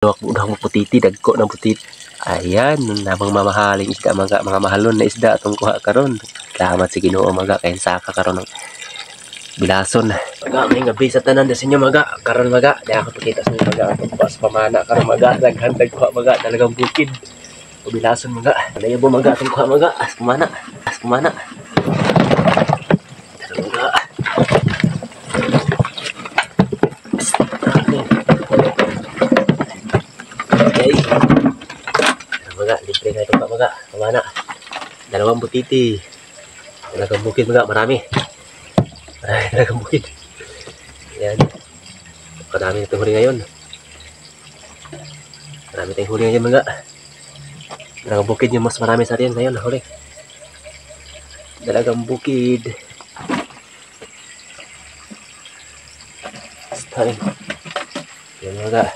Duha putiti, dagko ng putiti. Ayan, namang mamahaling isda mga mga mahalon na isda atong kuha karon. Salamat sa Ginoo maga kay saka karon ng bilason. Maga may gabi sa tanan sa inyo maga karon maga. Di ako pakita sa inyo maga atong kuha sa pamana karon maga, daghan tag kuha maga, talagang bukid. O bilason maga. Layo maga atong kuha maga as pamana. As pamana. Tara maga. Okay. Maga, libre na ito pa maga. Pamana. Dalawang butiti. Talagang bukid maga, marami. Marami talagang bukid. Ayan. Kadami na itong huli ngayon. Marami tayong huli ngayon maga. Dalagang bukid yung mas marami sa atin ngayon. Huli. Dalagang bukid. Basta rin. Ayan maga.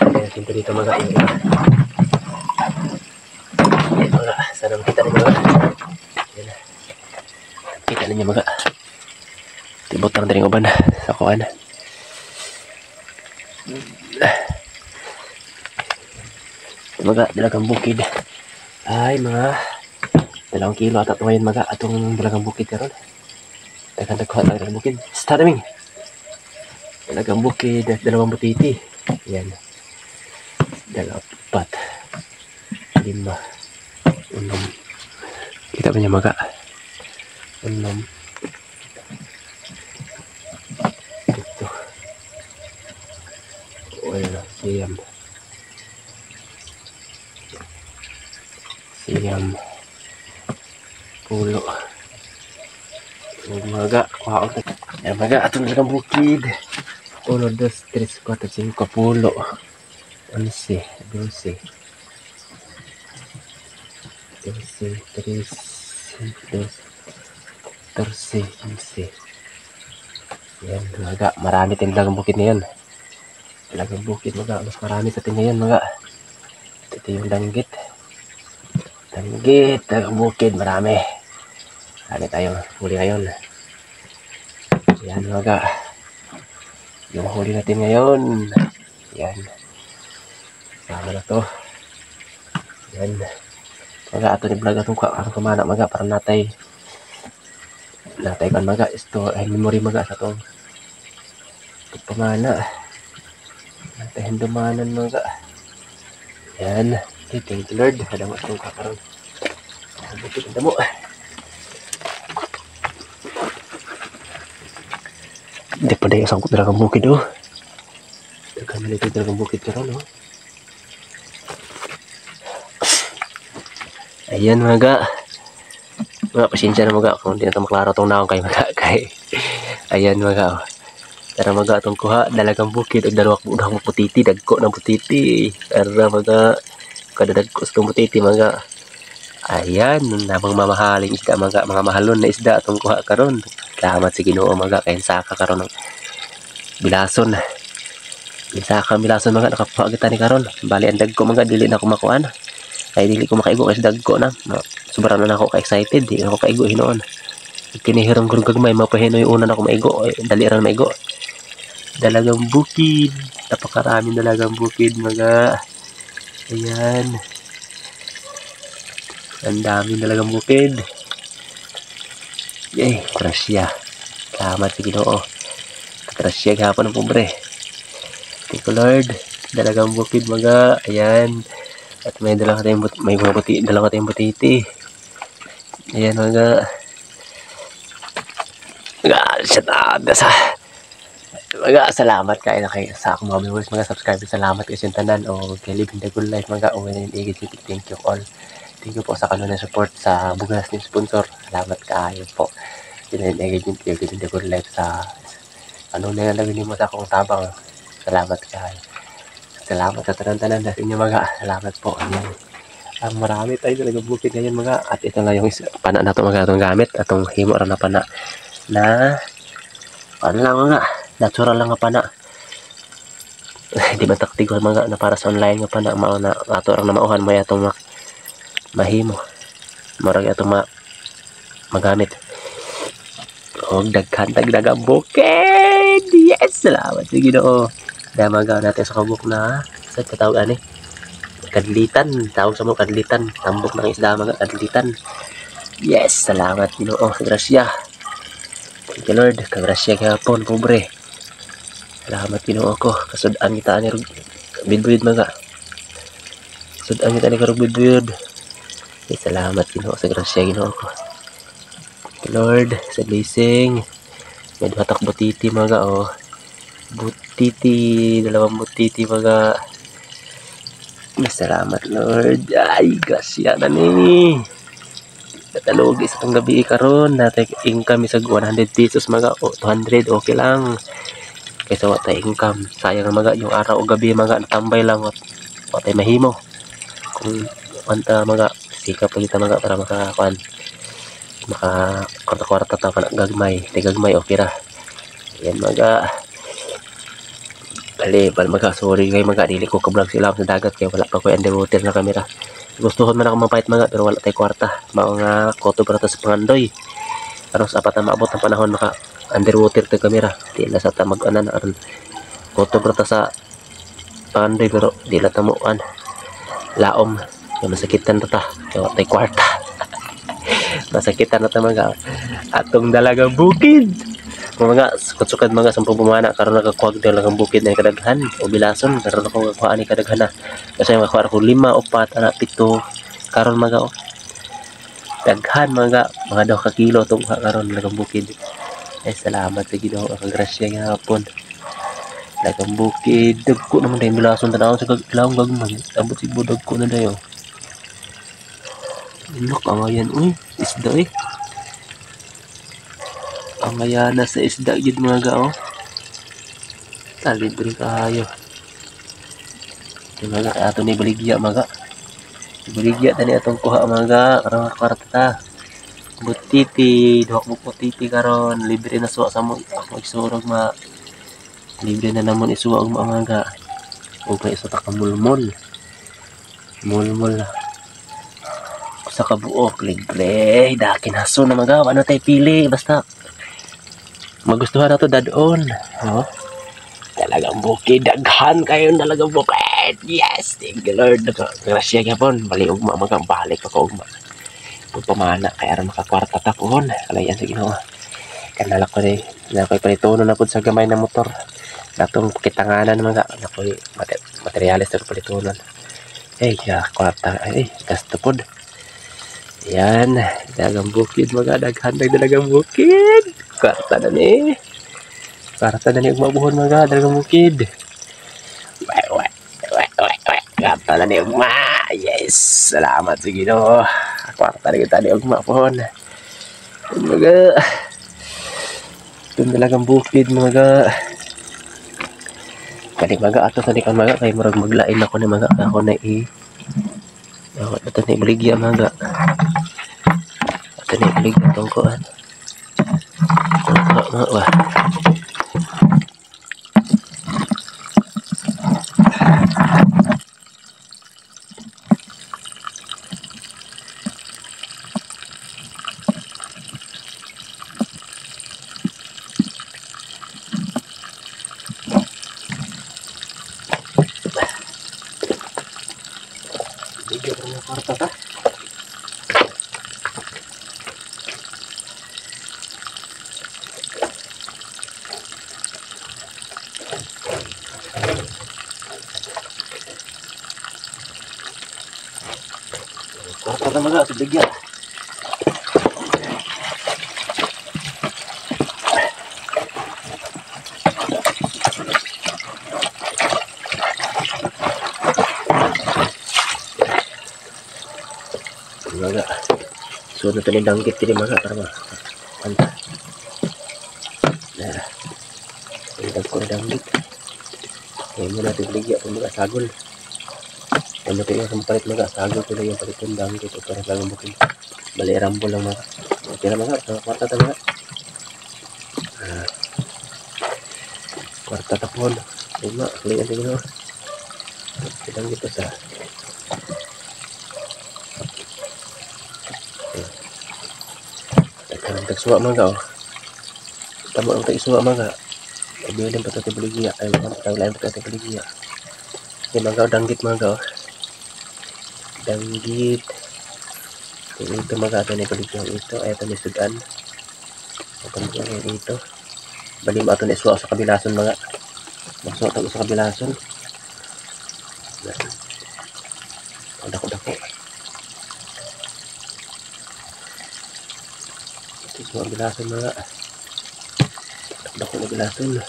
Ayan natin dito maga. Yung iba. Ayan maga. Sana makita ninyo maga. Ayan. Kita ninyo maga. Tibot lang din uban sa kuan. Maga, dalagang bukid. Ay, mga 2 kilo ata ito ngayon maga. Atong dalagang bukid karon. Daghan daghan dalagang bukid. Start aming. Dalagang bukid at 2 butiti. Ayan. 4, 5, 6. Kita ba niya maga? 6. 7. 8, 9. 9. 10. Maga, kuha ko. Ayan maga, atong dalagang bukid. 1, 2, 3, 4, 5, 10. 11, 12, 13, 12, 14, 15. Ayan, maga, marami tayong dalagang bukid ngayon. Dalagang bukid, maga, mas marami sa atin ngayon, maga. Ito yung danggit. Danggit, dalagang bukid, marami. Marami tayong huli ngayon. Ayan, maga. Yung huli natin ngayon. Ayan. Sama na to. Ayan. Maga, ato ni vlog atong pamana, maga, para natay. Natay kan maga, ito ay memory maga sa atong pamana. Natay hindumanan maga. Ayan. Okay, thank you Lord. Hadamo atong kakaroon. Bukid ang damo. Hindi pa dahil sangkot dalagang bukid oh. Daghan na ito dalagang bukid karon oh. Ayan maga. Mga pasensya na maga kung hindi na ito maklaro itong naong kay maga kay. Ayan maga oh. Tara maga atong kuha dalagang bukid og 2 putiti, dagko ng putiti. Tara maga, kada dagko sa putiti maga. Ayan, namang mamahaling isda maga, mga mahalon na isda atong kuha karon. Salamat sa Ginoo maga kay saka karon ng bilason. Saka bilason maga nakakuha kita ni karon. Bali ang dagko maga dili na ako makuan. Ay dili ko makaigo kasi dagko na. Sobra na ako ka-excited, di na ako kaigo hinuon. Kinihirang gurong gagmay mapahinoy una na ako maigo, ay, dali ra maigo. Dalagang bukid, napakaraming dalagang bukid maga. Ayan. Ang daming dalagang bukid. Yay, grasya. Salamat sa Ginoo. Grasya gihapon ang pobre. Thank you Lord. Dalagang bukid maga. Ayan. At may dala tayong may mga buti, dala tayong butiti. Ayan mga. Mga salamat kayo na kayo sa akong mga viewers, mga subscribers. Salamat kayo sa tanan o kay Living the Good Life mga o thank you all. Thank you po sa kanunang support sa bugas ni sponsor. Salamat kayo po. Living the Good Life sa ano na lang nimo sa akong tabang. Salamat kayo. Salamat sa tanan-tanan sa inyo mga. Salamat po. Ayan. Ang marami tayo talaga bukid ngayon mga. At ito na yung pana na ito mga atong gamit. Atong himo ra na pana na ano lang mga. Natural lang nga pana. Di ba taktigo mga na para sa online nga pana. Mao na ato ra na mauhan may atong mahimo. Murag atong magamit. Og daghan dagdagang bukid. Yes, salamat sa Ginoo. Damaga natin sa kabuk na sa katawag ani. Kadlitan, tawag sa mo kadlitan, tambok ng isda mga kadlitan. Yes, salamat Ginoo, grasya. Thank you Lord, kagrasya gihapon pobre. Salamat Ginoo ko, kasud-an kita ani bidbid mga. Sud-an kita ni karog bidbid. Eh, salamat Ginoo sa grasya Ginoo ko. Thank you Lord sa blessing. May duha tak butiti mga oh. Butiti, dalawang butiti mga. Salamat Lord. Ay, grasya na ni. Natalugi sa itong gabi karon. Natay income sa 100 pesos mga o 200, okay lang. Kaysa wa tay income. Sayang mga yung araw o gabi mga natambay lang wat tay mahimo. Kung wanta mga sikap pa kita mga para makakuan. Maka kwarta-kwarta ta kana gagmay, tay gagmay okay ra. Ayan mga. Bali, bal maga, sorry kay maga, dili ko ka-vlog sila sa dagat kaya wala pa ko underwater na kamera. Gustuhon man ako mapait maga pero wala tay kwarta. Mao nga koto para ta sa pangandoy. Aron sa apat na maabot ang panahon maka underwater ta kamera. Di la sa ta mag-anan aron koto para ta sa pangandoy pero di la ta mo an laom. Kaya masakitan ta ta. Kaya wala tay kwarta. Masakitan na ta maga atong dalagang bukid. Mga sukad-sukad mga sampung pumana karon nakakuha dalagang bukid na kadaghan o bilason karon ako nakakuha ani kadaghan na kasi nakakuha ko 5 4 ana 7 karon mga oh. Daghan mga 2 ka kilo tong kuha karon dalagang bukid. Ay salamat sa Ginoo ang grasya gihapon. Dalagang bukid dagko naman dayong bilason tan-awon sa ilawom gagmay abot siguro dagko na dayo. Look angayan uy isda eh. Ang na sa isda gid mga gao. Talibre kayo. Mga ato ni baligya mga. Baligya tani atong kuha mga karon kwarta ta. Butiti, duha mo butiti karon libre na suwa sa mo ako isurog ma. Libre na namon isuwa og mga ga. Og may isa ta ka mulmol. Mulmol sa kabuok libre. Dakin haso na mga ano tay pili basta magustuhan na to dadon. Oh. Talagang bukid daghan kayo talagang bukid. Yes, thank you Lord. Grasya gyapon bali ugma mga balik pa ko ugma. Pagpamana kay aron makakwarta ta pohon. Kalayan sa Ginoo. Kanala ko ni nakoy palitono na pud sa gamay na motor. Natong kitanganan mga nakoy materyales sa palitonon. Eh, ya kwarta ay gasto pod. Yan, dalagang bukid mga daghan dalagang bukid. Kwarta na ni. Kwarta na ni ugma buhon mga dalagang bukid. Wai wai wai wai wai. Kwarta na ni ugma. Yes, salamat sa Ginoo. Kwarta na kita ni ugma pohon. Mga itong dalagang bukid mga. Kani mga ato sa ni kan mga kay murag maglain ako ni mga ako na i. Ato ni baligya mga. Ato ni baligya tong kuan. Wah. Kwarta ta. Kwarta ta mga tubigyan. Mga so na ito ni danggit kini mga para ma anta na ang ko na danggit kaya mo natin baligya kung mga sagol ano ito yung palit mga sagol ito yung palit yung danggit o para lang bukid bali rambol lang mga okay na mga kwarta ta mga kwarta tapon lima kalian tingnan danggit sa tagsuwa mga oh. Tama ang tagsuwa mga. Ibilin pa ito baligya. Ay, wala pa ito baligya. Okay, mga danggit mga. Danggit. Ito mga ato ni baligya ito. Ay, ito ni sudan. Ito ito. Balim ato ni iswa sa kabilason mga. Masuk ato sa kabilason. Dako-dako. Ito ang bilason mga. Dako na bilason.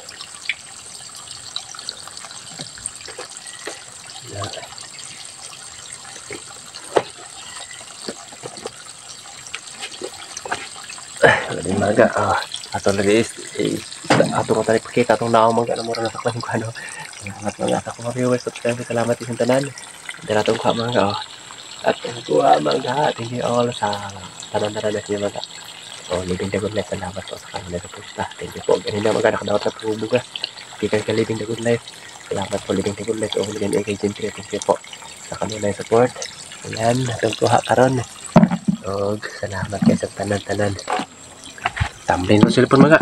Galing maga. Ato na is ato ko tali pakita atong naong maga na mura na saklan ko ano. Salamat mga sa akong viewers, subscribe, salamat isang tanan. Dara tong kuha mga at kuha mga. Thank you all sa tanan-tanan na siya mga. So, Living the Good Life, salamat po sa kanila sa pusta. Thank you po. Ganun na maga nakadawat na pubuga. Gikan ka Living the Good Life. Salamat po Living the Good Life. O Hooligan AK Gentry. Thank you po sa kanila support. Ayan, atong kuha karon. Og salamat kay sa tanan-tanan. Tumbling ko cellphone mga.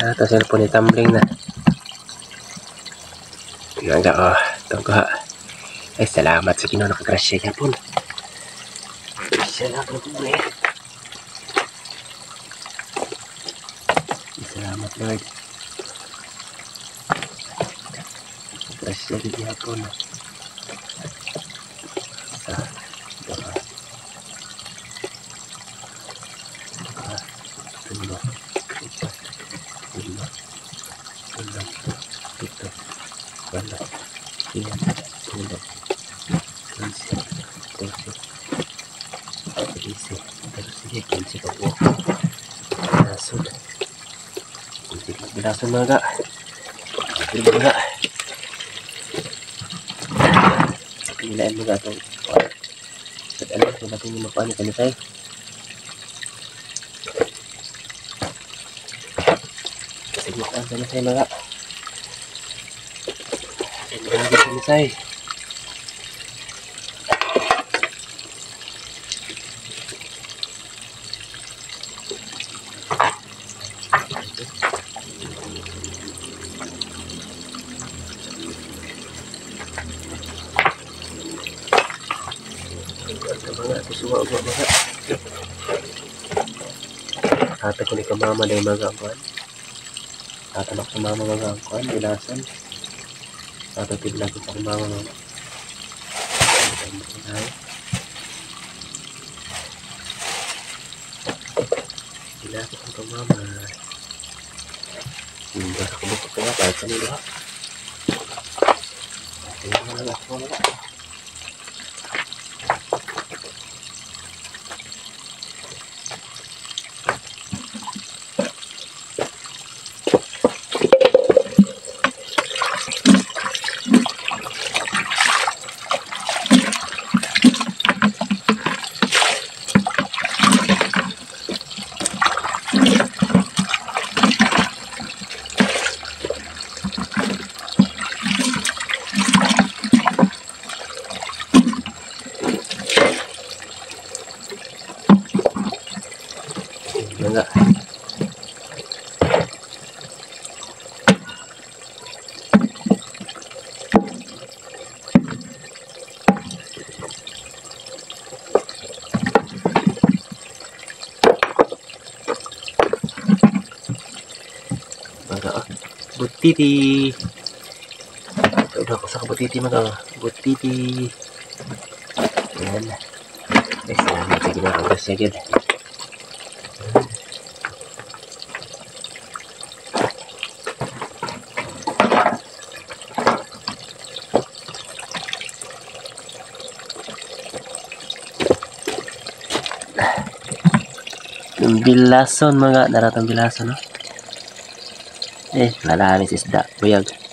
Ito cellphone ni tumbling na. Naga oh, itong kuha. Ay, salamat sa Ginoo nakagrasya gyapon. Salamat po eh. Salamat Lord. Grasya gyapon. Sa doa. Tulo, upat, lima, enam, pito, walo, siyam, tulo, 11, 12, 13, 14, 15 ka po. Bilason. Bilason mga. Mga. Pinilain mga itong. At alam kung natin yung mapaano kami tayo. Sige, makuhaan sa tayo mga. Sige, makuhaan sa tayo. Mga ata ko ni kamama na yung mga angkuan. Ata na ko mama mga angkuan, bilasan. Ata tibla ko sa mama mga. Bilasan ko mama. Hindi ako buka ko kahit sa nila. Tingnan lang ako mga. Mga. Mga butiti. Ito ako sa kabutiti mga butiti. Ayan. Ay, salamat sa ginagawa sa gid. Yung bilason mga naratong bilason no. Eh, lalami sa isda, buyag.